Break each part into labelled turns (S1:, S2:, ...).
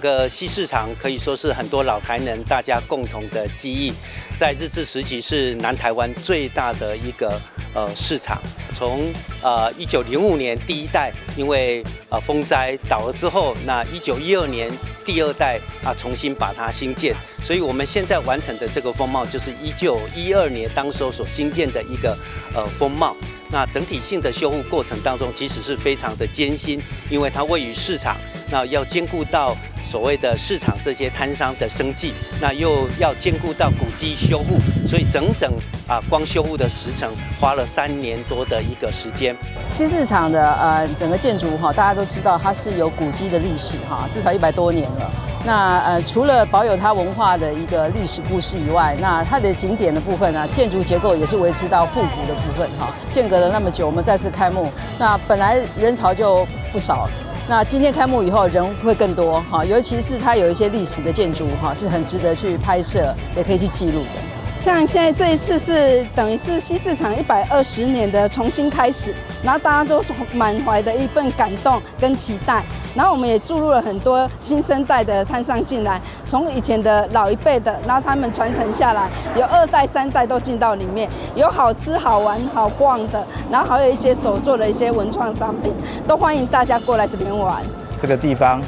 S1: 個西市場可以說是很多老台南大家共同的記憶，在日治時期是南台灣最大的一個市場。從1905年第一代因為風災倒了之後，那1912年第二代啊重新把它興建，所以我們現在完成的這個風貌就是1912年當時候所興建的一個風貌。那整體性的修復過程當中，其實是非常的艱辛，因為它位於市場，那要兼顧到所謂的市場這些攤商的生計，那又要兼顧到古蹟修復，所以整整啊光修復的時程花了3年多的一個時間。
S2: 西市場的整個建築哈，大家都知道它是有古蹟的歷史哈，至少100多年了。那除了保有它文化的一個歷史故事以外，那它的景點的部分呢，建築結構也是維持到復古的部分哈。間隔了那麼久，我們再次開幕，那本來人潮就不少，那今天開幕以後人會更多哈，尤其是它有一些歷史的建築哈，是很值得去拍攝，也可以去記錄的。
S3: 像現在這一次是等於是西市場120年的重新開始，然後大家都滿懷的一份感動跟期待，然後我們也注入了很多新生代的攤商進來，從以前的老一輩的，然後他們傳承下來，有二代、三代都進到裡面，有好吃、好玩、好逛的，然後還有一些手做的一些文創商品，都歡迎大家過來這邊玩。
S4: 這個地方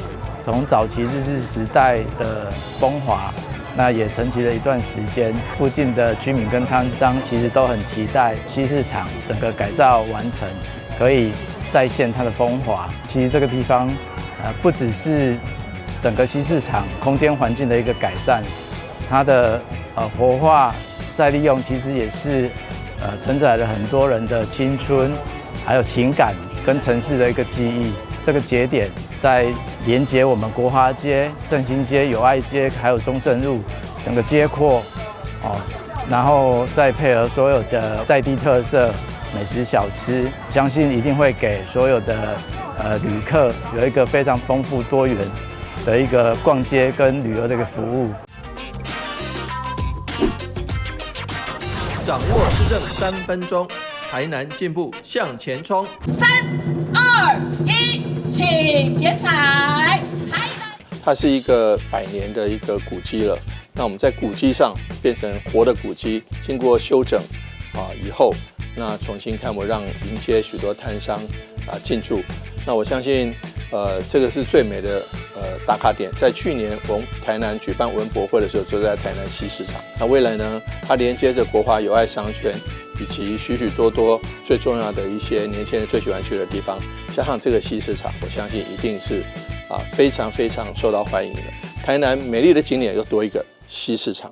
S4: 從早期日治時代的風華，那也沉寂了一段時間，附近的居民跟攤商其實都很期待西市場整個改造完成，可以再現它的風華。其實這個地方，不只是整個西市場空間環境的一個改善，它的活化再利用，其實也是承載了很多人的青春，還有情感跟城市的一個記憶。這個節點在連接我們國華街、振興街、友愛街，還有中正路整個街廓，哦，然後再配合所有的在地特色美食小吃，相信一定會給所有的旅客有一個非常豐富多元的一個逛街跟旅遊的一個服務。
S5: 掌握市政3分鐘，台南進步向前衝。
S6: 三二一，請剪彩。
S5: 它是一個百年的一個古蹟了。那我們在古蹟上變成活的古蹟，經過修整啊以後，那重新開幕，讓迎接許多攤商啊進駐。那我相信，這個是最美的打卡點。在去年我們台南舉辦文博會的時候，就在台南西市場。那未來呢，它連接着國華友愛商圈，以及許許多多最重要的一些年輕人最喜歡去的地方，加上這個西市場，我相信一定是啊非常非常受到歡迎的。台南美麗的景點又多一個西市場。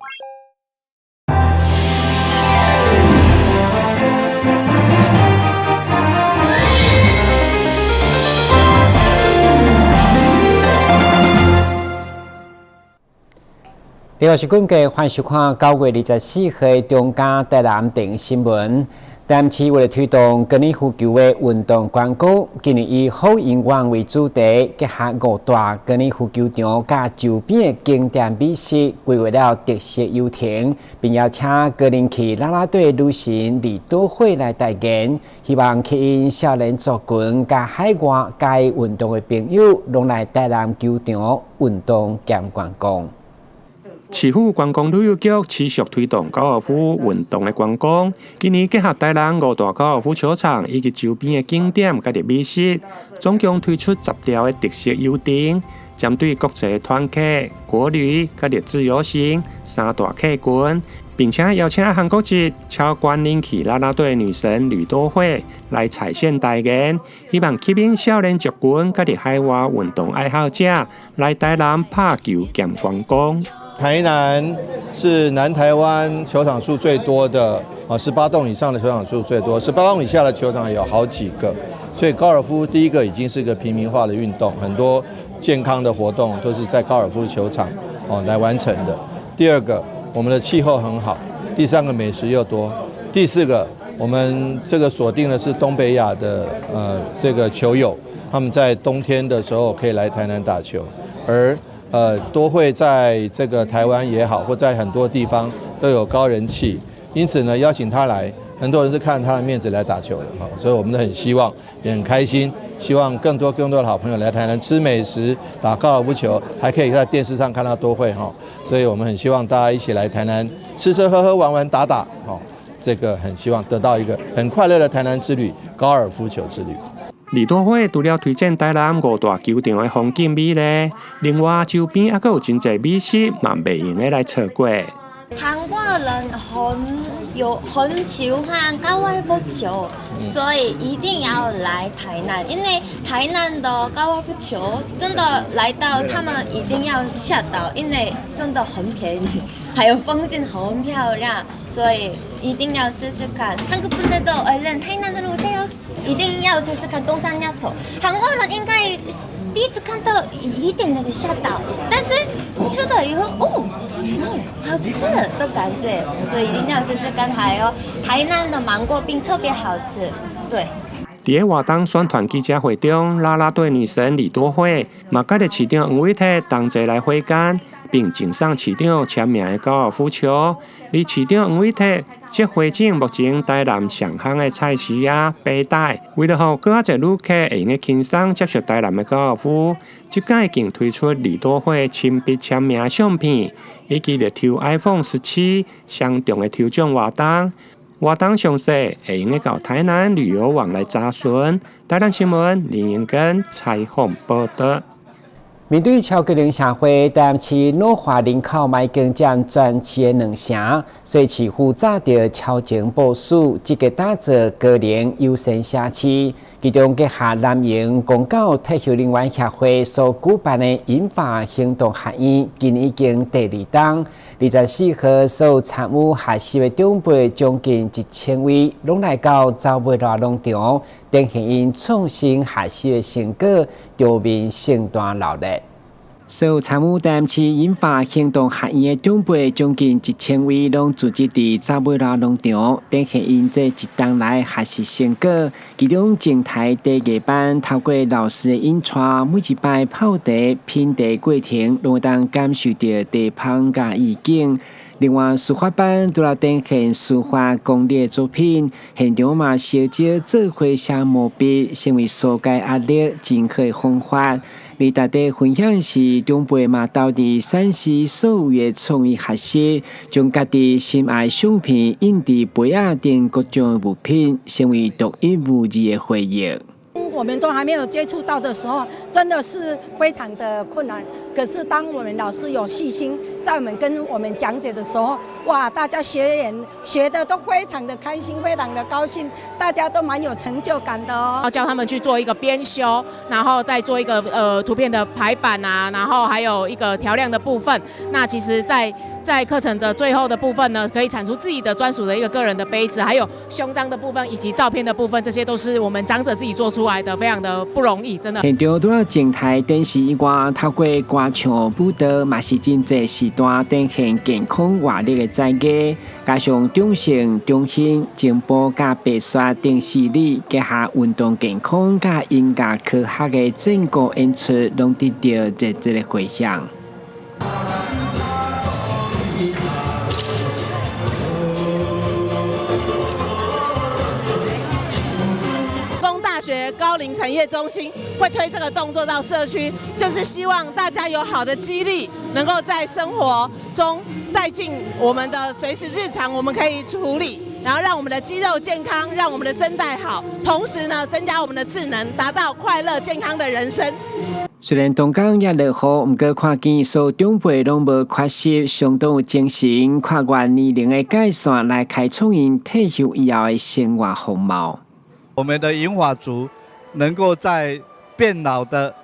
S7: 另外是根據歡迎收看9月24號中嘉台南電新聞。台南市為了推動高爾夫球的運動觀光，今年以好姻緣為主題，結合五大高爾夫球場佮周邊的景點美食，規劃了特色遊程，並邀請高人氣啦啦隊女神李多惠來代言，希望吸引少年族群佮海外佮意運動的朋友，攏來台南球場運動兼觀光。
S8: 市府觀光旅遊局持續推動高爾夫運動的觀光。今年結合台南五大高爾夫球場以及周邊的景點佮美食，總共推出10條的特色遊程，針對國際團客、國旅佮自由行三大客群，並且邀請韓國籍超高人氣啦啦隊女神呂多惠來踩線代言，希望吸引少年族群佮海外運動愛好者來台南拍球兼觀光。
S5: 台南是南台灣球場數最多的啊，18洞以上的球場數最多，18洞以下的球場有好幾個，所以高爾夫第一個已經是個平民化的運動，很多健康的活動都是在高爾夫球場哦來完成的。第二個，我們的氣候很好；第三個，美食又多；第四個，我們這個鎖定的是東北亞的這個球友，他們在冬天的時候可以來台南打球，而都會在這個台灣也好，或在很多地方都有高人氣，因此呢，邀請他來，
S9: 很多人是看他的面子來打球的，所以我們都很希望，也很開心，希望更多更多的好朋友來台南吃美食、打高爾夫球，還可以在電視上看到多惠哈。所以我們很希望大家一起來台南吃吃喝喝玩玩打打，哈，這個很希望得到一個很快樂的台南之旅、高爾夫球之旅。
S8: 李多惠除了推薦台南五大球場的風景美麗，另外周邊猶閣有真濟美食，嘛袂用得來錯過。
S10: 韓國人很喜歡高爾夫球，所以一定要來台南，因為台南的高爾夫球真的來到他們一定要嚇到，因為真的很便宜，還有風景很漂亮，所以一定要試試看。한국분들도 얼른台南으로 오세요，一定要試試看東山鴨頭。韓國人應該第一次看到一點那個嚇到，但是吃了以後，哦。好吃的感覺，所以一定要試試看。還有台南的芒果冰特別好吃，對。
S8: 佇个活動宣傳記者會中，啦啦隊女神李多惠嘛佮著市長黃偉哲同齊來會見，並贈送市長簽名的高爾夫球。而市長黃偉哲則回贈目前台南上夯的菜市仔白帶，為了予閣較濟旅客會用得輕鬆接觸台南的高爾夫，這擺已經推出李多惠親筆簽名相片，以及樂抽 iPhone 17相中的抽獎活動。活動詳細會用得到台南旅遊網來查詢。台南新聞林英根採訪報道。
S7: 面對超高齡社會，台南市老化人口嘛已經佔全市的兩成，所以市府早就超前部署，積極打造高齡友善社區。其中結合南榮公教退休人員協會所舉辦的銀髮行動學院，今年已經第二冬。24號所有參與學習的長輩將近1000位，攏來到走馬瀨農場，展現𪜶創新學習的成果，場面盛大鬧熱。所有參與台南市銀髮行動學院的長輩將近1000位，攏聚集佇走馬瀨農場，展現𪜶這一冬來學習成果。其中，靜態茶藝班透過老師的引帶，每一擺泡茶、品茶過程，攏會當感受著茶香佮意境。另外，書法班除了展現書法功力的作品，現場嘛相招做伙寫毛筆，成為紓解壓力真好的方法。而大家分享時，長輩嘛投入展示所有的創意學習，將家己心愛相片印佇杯仔頂各種物品，成為獨一無二的回憶。
S11: 我們都還沒有接觸到的時候，真的是非常的困難。可是當我們老師有細心在我們跟我們講解的時候，哇，大家學員學的都非常的開心，非常的高興，大家都蠻有成就感的哦。
S12: 要教他們去做一個編修，然後再做一個圖片的排版啊，然後還有一個調亮的部分。那其實在課程的最後的部分呢，可以產出自己的專屬的一個個人的杯子，還有胸章的部分以及照片的部分，這些都是我們長者自己做出來的，非常的不容易，真的。
S7: 現場除了靜態展示以外，透過歌唱舞蹈，嘛是真濟時段展現健康活力的才藝，加上長勝、中興、情報佮白雪等事例，結合運動健康佮音樂科學的整個演出，攏得到熱烈的迴響。
S6: 學高齡產業中心會推這個動作到社區，就是希望大家有好的肌力，能夠在生活中帶進我們的隨時日常，我們可以處理，然後讓我們的肌肉健康，讓我們的聲帶好，同時呢增加我們的智能，達到快樂健康的人生。
S7: 雖然東港也落雨，毋過看見所有長輩攏無缺席，相當有精神，跨越年齡的界線來開創𪜶退休以後的生活風貌。
S13: 我們的銀髮族能夠在變老的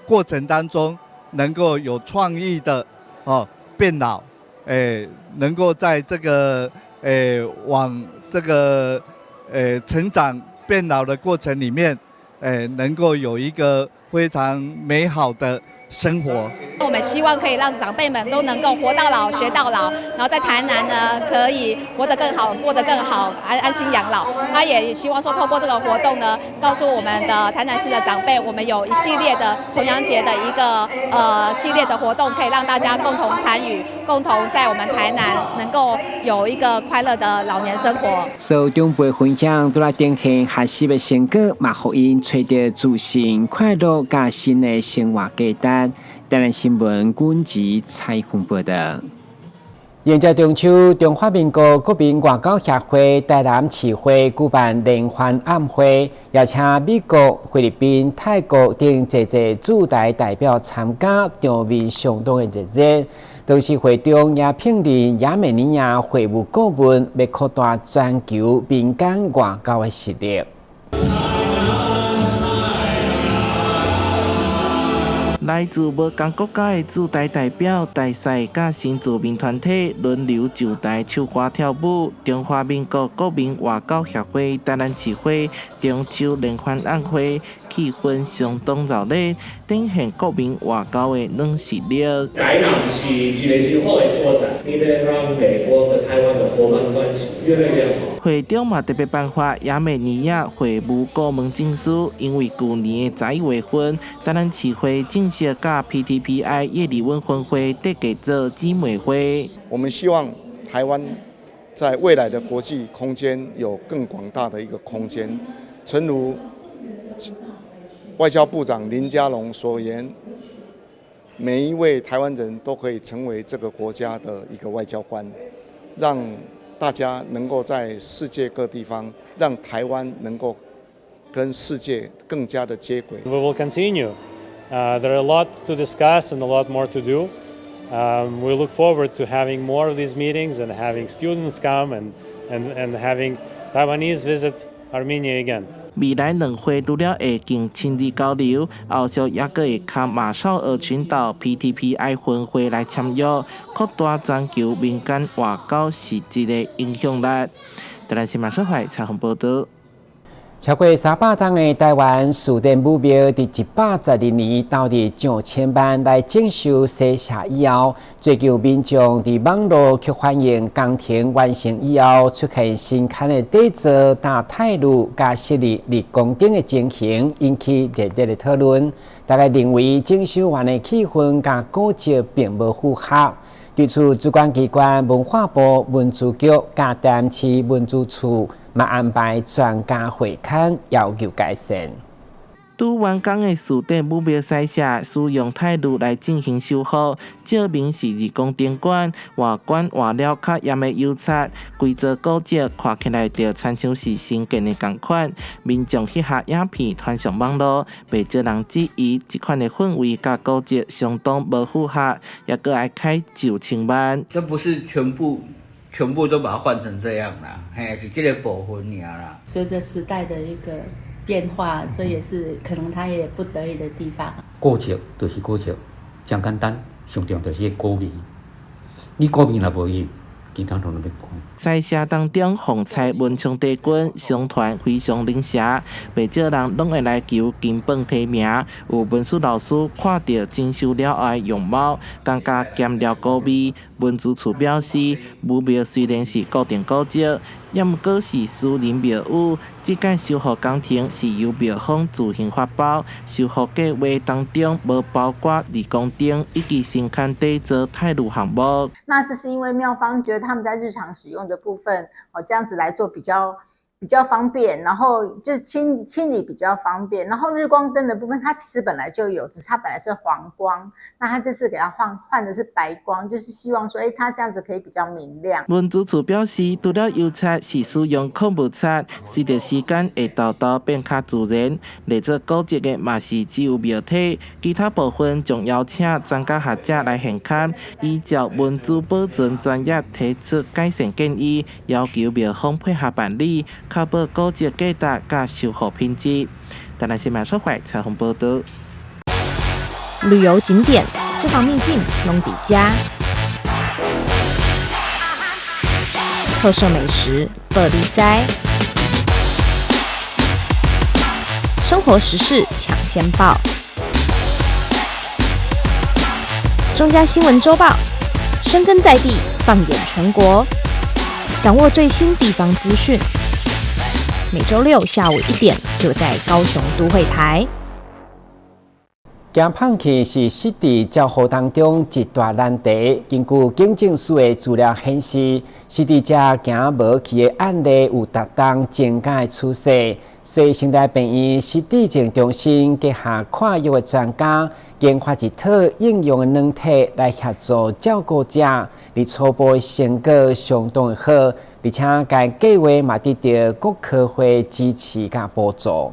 S13: 過程當中，能夠有創意的哦變老，能夠在這個往這個成長變老的過程裡面，能夠有一個非常美好的生活。
S14: 我們希望可以讓長輩們都能夠活到老學到老，然後在台南呢可以活得更好，過得更好，安安心養老。他也希望說透過這個活動呢，告訴我們的台南市的長輩，我們有一系列的重陽節的一個系列的活動，可以讓大家共同參與，共同在我們台南能夠有一個快樂的老年生活。
S7: 所有長輩分享，都來展現學習的成果，嘛予𪜶揣著自信、快樂佮新的生活價值。台南新聞軍籍採訪報道。迎接中秋，中華民國國民外交協會台南市會舉辦聯歡晚會，邀請美國、菲律賓、泰國等濟濟駐台代表參加，場面相當的熱鬧。當時會長也聘任亞美尼亞會務顧問，欲擴大全球民間外交的實力。
S15: 來自無仝國家的駐台代表、大使佮新住民團體輪流上台唱歌跳舞。中華民國國民外交協會台南市會中秋聯歡晚會氣氛相當熱鬧，展現國民外交的軟實力。
S16: 台南是一个真好的所在，你欲讓美國和台灣的夥伴關係越來越好。
S15: 會長嘛特別頒發亞美尼亞會務顧問證書，因為舊年的11月份，台南市會正式佮 PTPI 葉理溫分會締結做姊妹會。
S17: 我們希望台灣在未來的國際空間有更廣大的一個空間，誠如外交部長林佳龍所言，每一位台灣人都可以成為這個國家的一個外交官，讓大家能夠在世界各地方，讓台灣能夠跟世界更加的接軌。
S16: We will continue. There are a lot to discuss and a lot more to do. We look forward to having more of these meetings and having students come and having Taiwanese visit Armenia again.
S15: 未來兩會除了會更親密交流，後續猶閣會佮馬紹爾群島 PTPI 分會來簽約，擴大全球民間外交實質的影響力。台南新聞小懷採訪報道。
S7: 超過300棟的台灣士典武廟，佇112年投入上千萬來整修洗刷以後，最近民眾佇網路卻反映工程完成以後出現神龛的底座焦鈦氯佮設立日光燈的情形，引起熱烈的討論。大家認為整修完的氣氛佮古蹟並無符合。對此，主管機關文化部文資局佮台南市文資處嘛安排專家會勘，要求改善。
S15: 拄完工的士典武廟洗刷，使用鈦氯來進行修復，照明是日光燈管，外觀換了較艷的油漆，規座古蹟看起來就親像是新建的仝款。民眾翕下影片傳上網路，袂少人質疑這款的氛圍佮古蹟相當無符合，猶閣愛開上千萬。
S18: 這不是全部。全部都把它換成這樣啦，嘿，是這个部分爾啦。
S19: 隨著時代的一個變化，這也是可能他也不得已的地方。
S20: 古蹟就是古蹟，真簡單，上重要就是古味。你古味若無去，其他攏免講。
S15: 在社當中，風采文昌帝君相傳非常靈邪，袂少人攏會來求金榜題名。有文史老師看著整修了後的樣貌，感覺鹹了古味。文資處表示，武廟雖然是固定古蹟，也毋過是私人廟宇。這屆修復工程是由廟方自行發包，修復計劃當中無包括日光燈以及神龛底座鈦氯項目。
S21: 那這是因為廟方覺得他們在日常使用的部分，哦，這樣子來做比較方便，然後就是清理比較方便。然後日光燈的部分，它其實本來就有，只是它本來是黃光，那它這次給它換的是白光，就是希望說，哎，它這樣子可以比較明亮。
S15: 文資處表示，除了油漆是使用礦物漆，隨著時間會沓沓變較自然。來做古蹟的嘛是只有廟體，其他部分將邀請專家學者來現勘，依照文資保存專業提出改善建議，要求廟方配合辦理。確保古蹟價值佮修復品質。台南新聞小懷採訪報道。
S22: 旅遊景點、私房秘境攏佇遮，特色美食報你知，生活時事搶先報，中嘉新聞週報，深耕在地，放眼全國，掌握最新地方資訊。每週六下午1點，就在高雄都會台。
S7: 驚放棄是失智照護當中一大難題。根據警政署的資料顯示，失智者行無去的案例有逐冬增加的趨勢。所以，成大病院失智症中心結合跨域的專家，研發一套應用的軟體來協助照顧者，佇初步的成果相當的好，而且該計劃嘛得著國科會支持佮補助。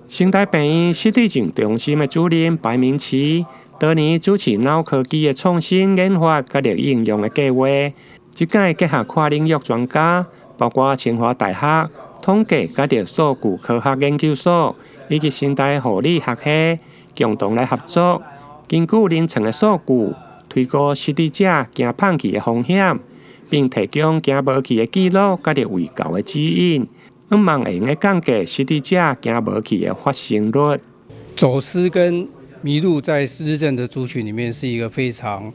S8: 成大病院失智症中心的主任白明奇，多年主持腦科技的創新研發佮應用的計劃，這擺結合跨領域專家，包括清華大學統計佮數據科學研究所以及成大護理學系共同來合作，根據臨床的數據，推估失智者行放棄的風險，並提供行無去的記錄佮衛教的指引。向望會用降低失智者行無去的發生率。
S1: 走失跟迷路在失智症的族群裡面是一個非常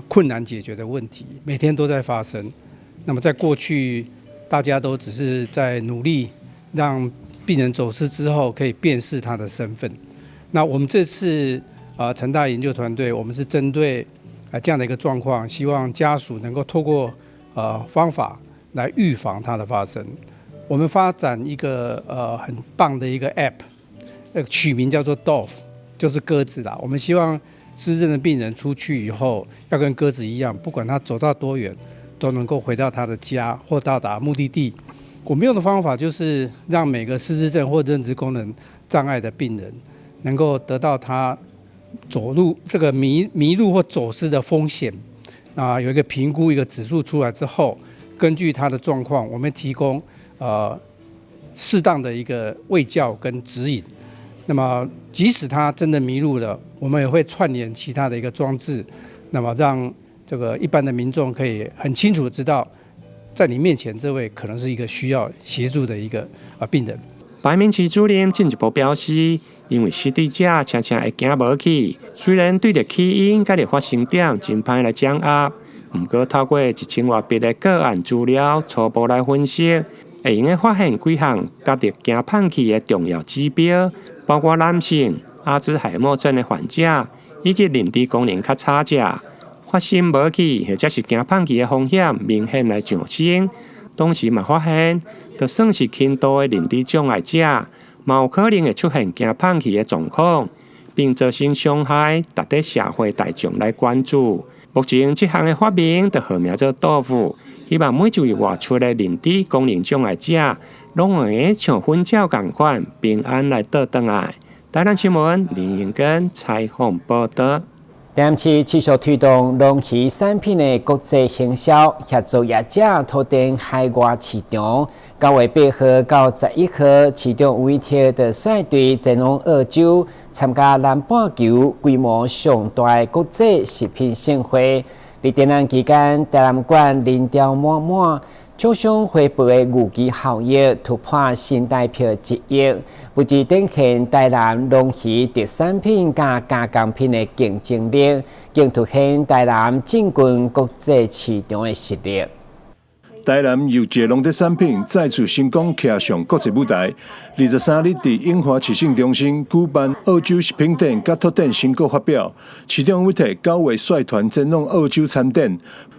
S1: 困難解決的問題，每天都在發生。那麼在過去，大家都只是在努力讓病人走失之後可以辨識他的身份。那我們這次成大研究團隊，我們是針對這樣的一個狀況，希望家屬能夠透過方法來預防它的發生。我們發展一個很棒的一個 App，取名叫做 Dove，就是鴿子啦。我們希望失智症的病人出去以後，要跟鴿子一樣，不管他走到多遠，都能夠回到他的家或到達目的地。我們用的方法就是讓每個失智症或認知功能障礙的病人，能夠得到他走路這個迷路或走失的風險啊，有一個評估一個指數出來之後，根據他的狀況，我們提供適當的一個衛教跟指引。那麼，即使他真的迷路了，我們也會串聯其他的一個裝置，那麼讓這個一般的民眾可以很清楚知道，在你面前這位可能是一個需要協助的一個病人。
S8: 白明奇主任進一步表示，因為失智者常常會行無去，雖然對著起因佮發生點真歹來掌握，毋過透過1000外筆的個案資料初步來分析，會用得發現幾項佮著行放棄的重要指標，包括男性、阿茲海默症的患者以及認知功能較差者，發生無去或者是行放棄的風險明顯來上升。同時嘛發現，就算是輕度的認知障礙者，嘛有可能會出現行放棄的狀況，並造成傷害，值得社會大眾來關注。目前這項的發明就號名做 Dove，希望每一位外出的認知功能障礙者，攏會像糞鳥仝款平安來倒轉來。台南新聞林英根採訪報導。
S7: 台南市持續推動龍魚產品的國際行銷，協助業者拓展海外市場。9月8號到11號，市長委託的率隊前往澳洲參加南半球規模上大的國際食品盛會。佇展覽期間，台南縣人潮滿滿，廠商匯報的預期效益突破新台票1億，不只展現台南龍魚特產品佮加工品的競爭力，更凸顯台南進軍國際市場的實力。
S2: 台南優質農特產品再次成功騎上國際舞台。23日佇永華市政中心舉辦澳洲食品展佮拓展成果發表，市長委託9月率團前往澳洲參展。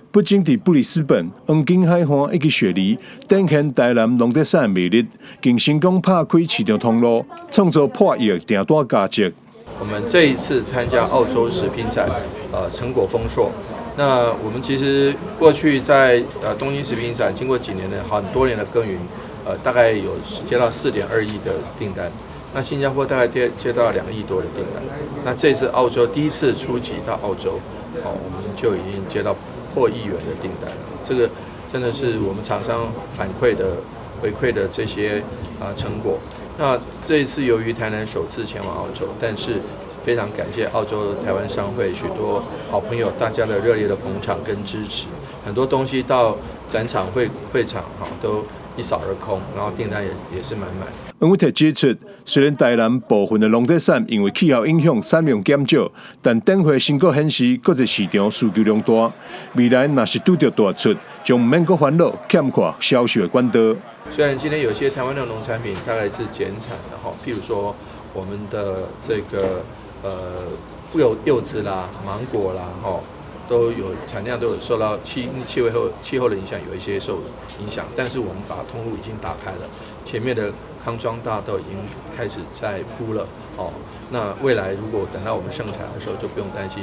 S2: 不僅佇布里斯本、黃金海岸以及雪梨展現台南農特產魅力，更成功拍開市場通路，創造破億訂單價值。
S5: 我們這一次參加澳洲食品展，成果豐碩。那我們其實過去在東京食品展，經過幾年的很多年的耕耘，大概有接到4.2億的訂單。那新加坡大概接到2億多的訂單。那這次澳洲第一次出擊到澳洲，哦，我們就已經接到破億元的訂單了。這個真的是我們廠商反饋的回饋的這些成果。那這一次由於台南首次前往澳洲，但是非常感謝澳洲台灣商會許多好朋友大家的熱烈的捧場跟支持，很多東西到展場會場哈都一掃而空，然後訂單也是滿滿。
S2: 黃偉哲指出，雖然台南部分的農特產因為氣候影響產量減少，但展會成果顯示國際市場需求量大。未來若是拄著大出，將毋免閣煩惱欠缺銷售的管道。
S5: 雖然今天有些台灣的農產品大概是減產的哈，譬如說我們的這個柚子啦、芒果啦，哈，都有產量都有受到氣候的影響，有一些受影響。但是我們把通路已經打開了，前面的康莊大道已經開始在鋪了，哦，那未來如果等到我們盛產的時候，就不用擔心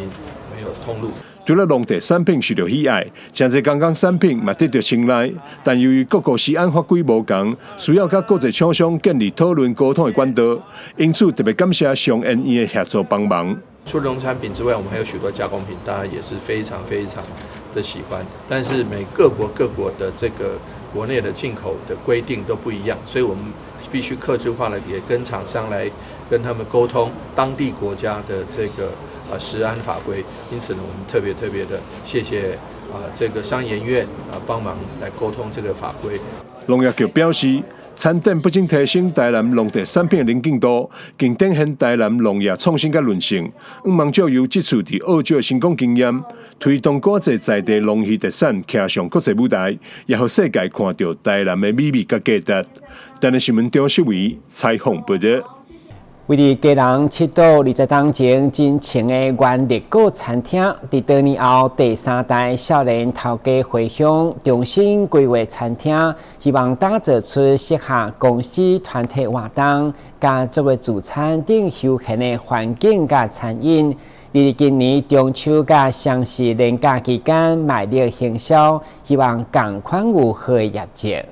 S5: 沒有通路。
S2: 除了農特產品受到喜愛，誠濟觀光產品嘛得到青睞。但由於各國食安法規無仝，需要佮國際廠商建立討論溝通的管道，因此特別感謝商研院的協助幫忙。
S5: 除了農產品之外，我們還有許多加工品，大家也是非常非常的喜歡。但是每各國各國的這個國內的進口的規定都不一樣，所以我們必須客製化的，也跟廠商來跟他們溝通當地國家的這個食安法規。因此呢，我們特別特別的謝謝啊這個商研院啊幫忙來溝通這個法規。
S2: 農業局表示，餐展不僅提升台南農特產品的能見度，更展現台南農業創新佮韌性。向望藉由這次佇澳洲的成功經驗，推動閣濟在地農漁特產騎上國際舞台，也予世界看著台南的美味佮價值。台南新聞張秀偉採訪報導。
S7: 位佇基隆七堵20冬前真穿的原力果餐廳，佇多年後第三代少年頭家回鄉重新規劃餐廳，希望打造出適合公司團體活動、佮作為聚餐等休閒的環境佮餐飲。佇今年中秋佮雙十連假期間賣力行銷，希望仝款有好的業績。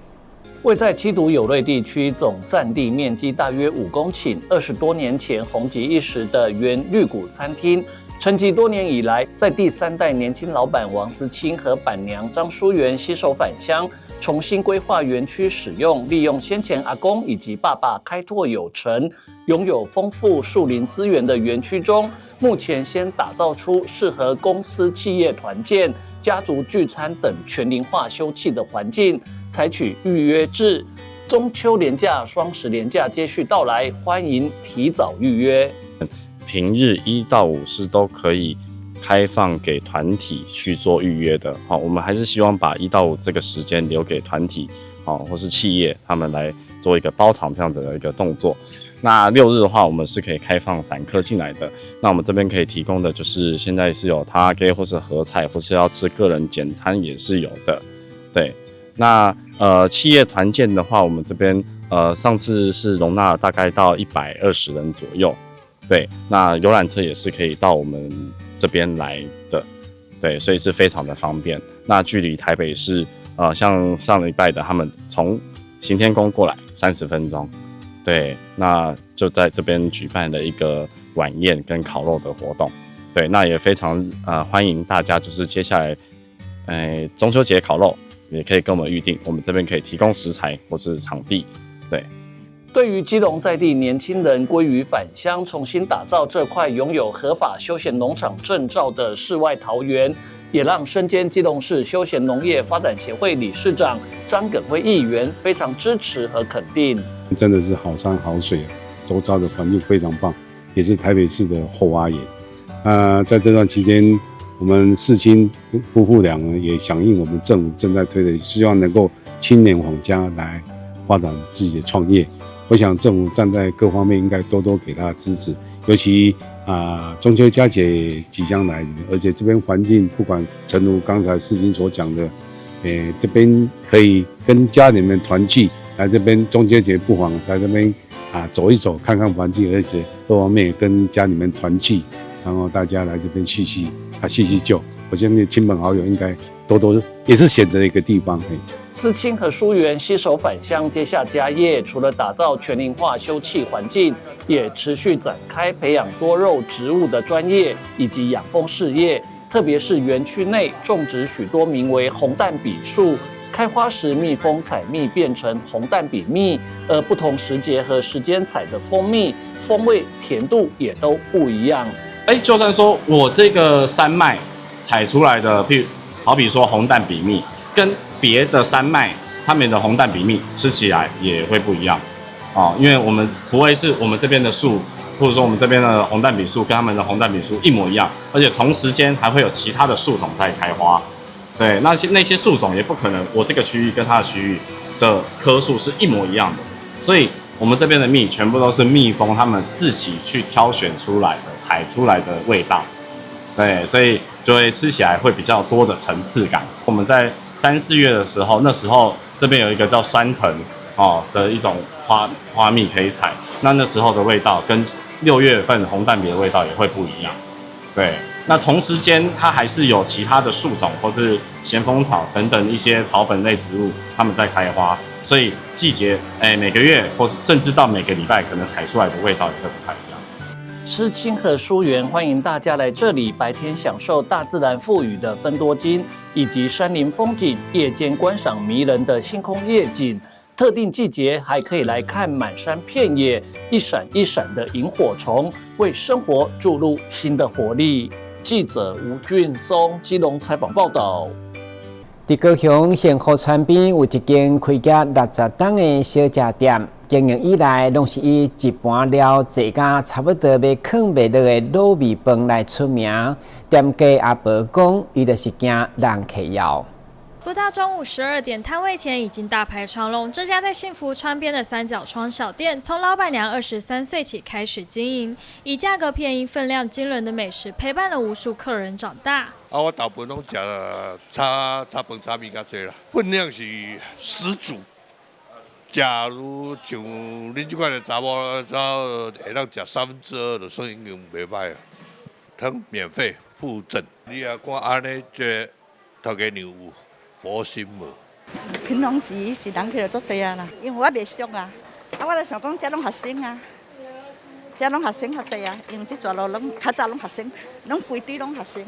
S3: 位在七堵有瑞地區，總佔地面積大約5公頃。20多年前紅極一時的原綠谷餐廳，沉寂多年以來，在第三代年輕老闆王思清和板娘張淑媛攜手返鄉，重新規劃園區使用，利用先前阿公以及爸爸開拓有成、擁有豐富樹林資源的園區中，目前先打造出適合公司企業團建、家族聚餐等全齡化休憩的環境。採取預約制，中秋連假、雙十連假接續到來，歡迎提早預約。
S4: 平日一到五是都可以開放給團體去做預約的。好，我們還是希望把一到五這個時間留給團體，好，或是企業他們來做一個包場這樣子的一個動作。那六日的話，我們是可以開放散客進來的。那我們這邊可以提供的就是現在是有他給或是合菜，或是要吃個人簡餐也是有的。對。那企業團建的話，我們這邊上次是容納大概到120人左右，對。那遊覽車也是可以到我們這邊來的，對，所以是非常的方便。那距離台北市，像上禮拜的他們從行天宮過來30分鐘，對，那就在這邊舉辦了一個晚宴跟烤肉的活動，對，那也非常歡迎大家，就是接下來，中秋節烤肉。也可以跟我們預定，我們這邊可以提供食材或是場地。對，
S3: 對於基隆在地年輕人鮭魚返鄉，重新打造這塊擁有合法休閒農場證照的世外桃源，也讓身兼基隆市休閒農業發展協會理事長張耿輝議員非常支持和肯定。
S23: 真的是好山好水，周遭的環境非常棒，也是台北市的後花園。在這段期間，我們世清夫婦兩人也響應我們政府正在推的，希望能夠青年返鄉來發展自己的創業。我想政府站在各方面應該多多給他支持，尤其啊中秋佳節即將來臨，而且這邊環境不管誠如剛才世清所講的，這邊可以跟家人們團聚，來這邊中秋節不妨來這邊啊走一走，看看環境，而且各方面也跟家裡面團聚，然後大家來這邊敘敘。啊，敘敘舊，我相信親朋好友應該多多也是選擇一個地方。
S3: 思清和淑媛攜手返鄉接下家業，除了打造全齡化休憩環境，也持續展開培養多肉植物的專業以及養蜂事業。特別是園區內種植許多名為紅蛋筆樹，開花時蜜蜂採蜜變成紅蛋筆蜜，而不同時節和時間採的蜂蜜，風味甜度也都不一樣。
S4: 哎，就算說我這個山脈採出來的，譬如好比說紅蛋筆蜜，跟別的山脈他們的紅蛋筆蜜吃起來也會不一樣。哦，因为我们不会是我们这边的树，或者说我们这边的红蛋饼树跟他们的红蛋饼树一模一样，而且同时间还会有其他的树种在开花。对，那些树种也不可能，我这个区域跟它的区域的棵数是一模一样的，所以我们这边的蜜全部都是蜜蜂他们自己去挑选出来的、采出来的味道。对，所以就会吃起来会比较多的层次感。我们在三四月的时候，那时候这边有一个叫酸藤哦的一种花蜜可以采，那时候的味道跟6月份红蛋饼的味道也会不一样。对，那同时间它还是有其他的树种或是咸丰草等等一些草本类植物，它们在开花，所以季节每个月或是甚至到每个礼拜，可能采出来的味道也会不太一样。
S3: 是清河书园欢迎大家来这里，白天享受大自然赋予的芬多精以及山林风景，夜间观赏迷人的星空夜景。特定季节还可以来看满山遍野一闪一闪的萤火虫，为生活注入新的活力。记者吴俊松基隆采访报道。
S7: 伫高雄幸福村边有一间开业60冬的小食店，经营以来拢是以一盘料济甲差不多欲囥袂落的卤味饭来出名。店家阿婆讲，伊就是惊人客枵。
S9: 不到中午12点，摊位前已经大排长龙。这家在幸福川边的三角窗小店，从老板娘23岁起开始经营，以价格便宜、分量惊人的美食，陪伴了无数客人长大。
S10: 啊，我大部分拢食炒炒饭、炒面较济啦，分量是十足。假如像恁这款的查某，会当食2/3，就算已经袂䆀啊。汤免费附赠，你也看按呢，这头家娘有佛心无？
S11: 平常时是人客就足济啊啦，因为我袂俗啊，啊，我就想讲这拢学生啊，这拢学生较济啊，因为这条路拢较早拢学生，拢规堆拢学生，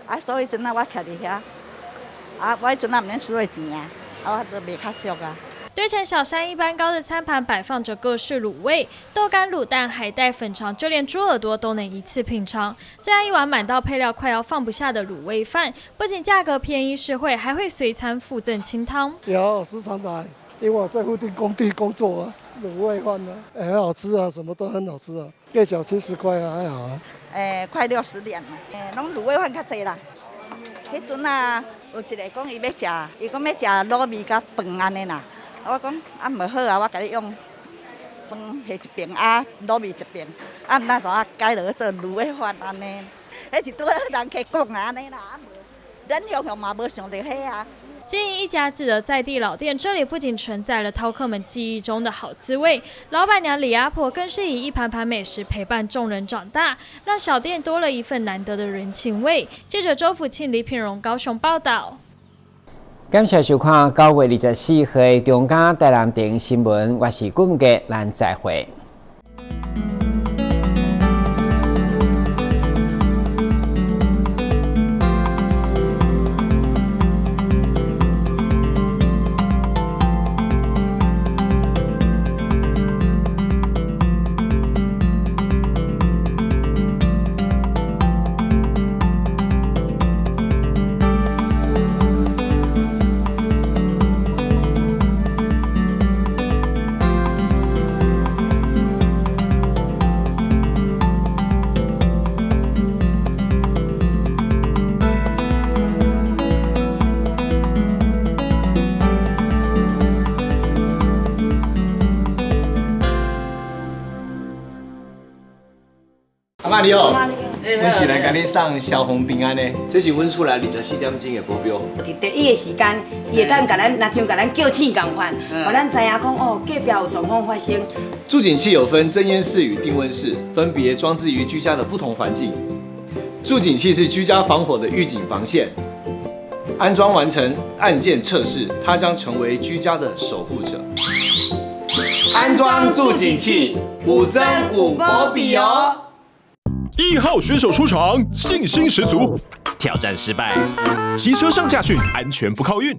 S11: 啊，所以阵啊我徛伫遐，啊，我彼阵啊毋免输的钱啊，啊，我就袂较俗啊。
S9: 堆成小山一般高的餐盘，摆放着各式卤味、豆干、卤蛋、海带、粉肠，就连猪耳朵都能一次品尝。这样一碗满到配料快要放不下的卤味饭，不仅价格便宜实惠，还会随餐附赠清汤。
S24: 有时常来，因为我在附近工地工作啊，卤味饭呢很好吃啊，什么都很好吃啊，一小70块啊，还好啊。
S11: 欸，快60年了，欸，拢卤味饭较济啦。彼阵啊，有一个讲伊欲食，伊讲欲食卤味佮饭按呢啦。我讲啊，毋好啊，我共你用饭下一边啊，卤味一边，啊，毋知怎啊改落去做卤味饭按呢？彼是拄好人客讲啊，按呢啦，啊无，咱乡乡嘛无想著彼啊。
S9: 经营一家子的在地老店，这里不仅承载了饕客们记忆中的好滋味，老板娘李阿婆更是以一盘盘美食陪伴众人长大，让小店多了一份难得的人情味。记者周福庆、李品荣高雄报道。
S7: 感谢收看9月24号的中嘉台南电新闻，我是顾文杰，咱再会。
S25: 阿嬤你好，阮是来共你送消防平安的，这是阮厝内24点钟的保镖。
S26: 伫第一个时间，伊会当共咱，若像共咱叫醒仝款，予咱知影讲哦，隔壁有状况发生。
S25: 住警器有分增烟室与定温室，分别装置于居家的不同环境。住警器是居家防火的预警防线，安装完成按键测试，它将成为居家的守护者。安装住警器，五增五保庇哦。
S27: 1号选手出场，信心十足，
S28: 挑战失败，
S27: 骑车上驾训，安全不靠运。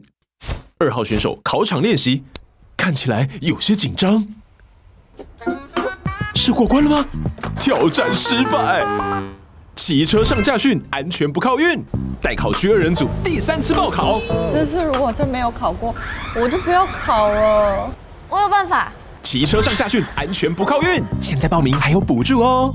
S27: 2号选手考场练习，看起来有些紧张，是过关了吗？挑战失败，骑车上驾训，安全不靠运。待考区2人组第3次报考，
S29: 这次如果真没有考过，我就不要考了。
S30: 我有办法。
S27: 骑车上驾训，安全不靠运。现在报名还有补助哦。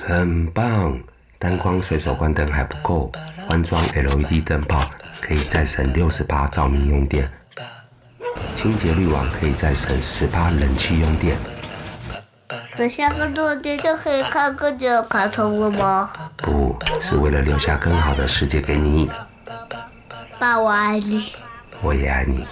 S6: 很棒，单光随手关灯还不够，换装 LED 灯泡可以再省60%照明用电，清洁滤网可以再省10%冷气用电。
S12: 等下更多的电就可以看更久的卡通了吗？
S6: 不是为了留下更好的世界给你。
S12: 爸，我爱你。
S6: 我也爱你。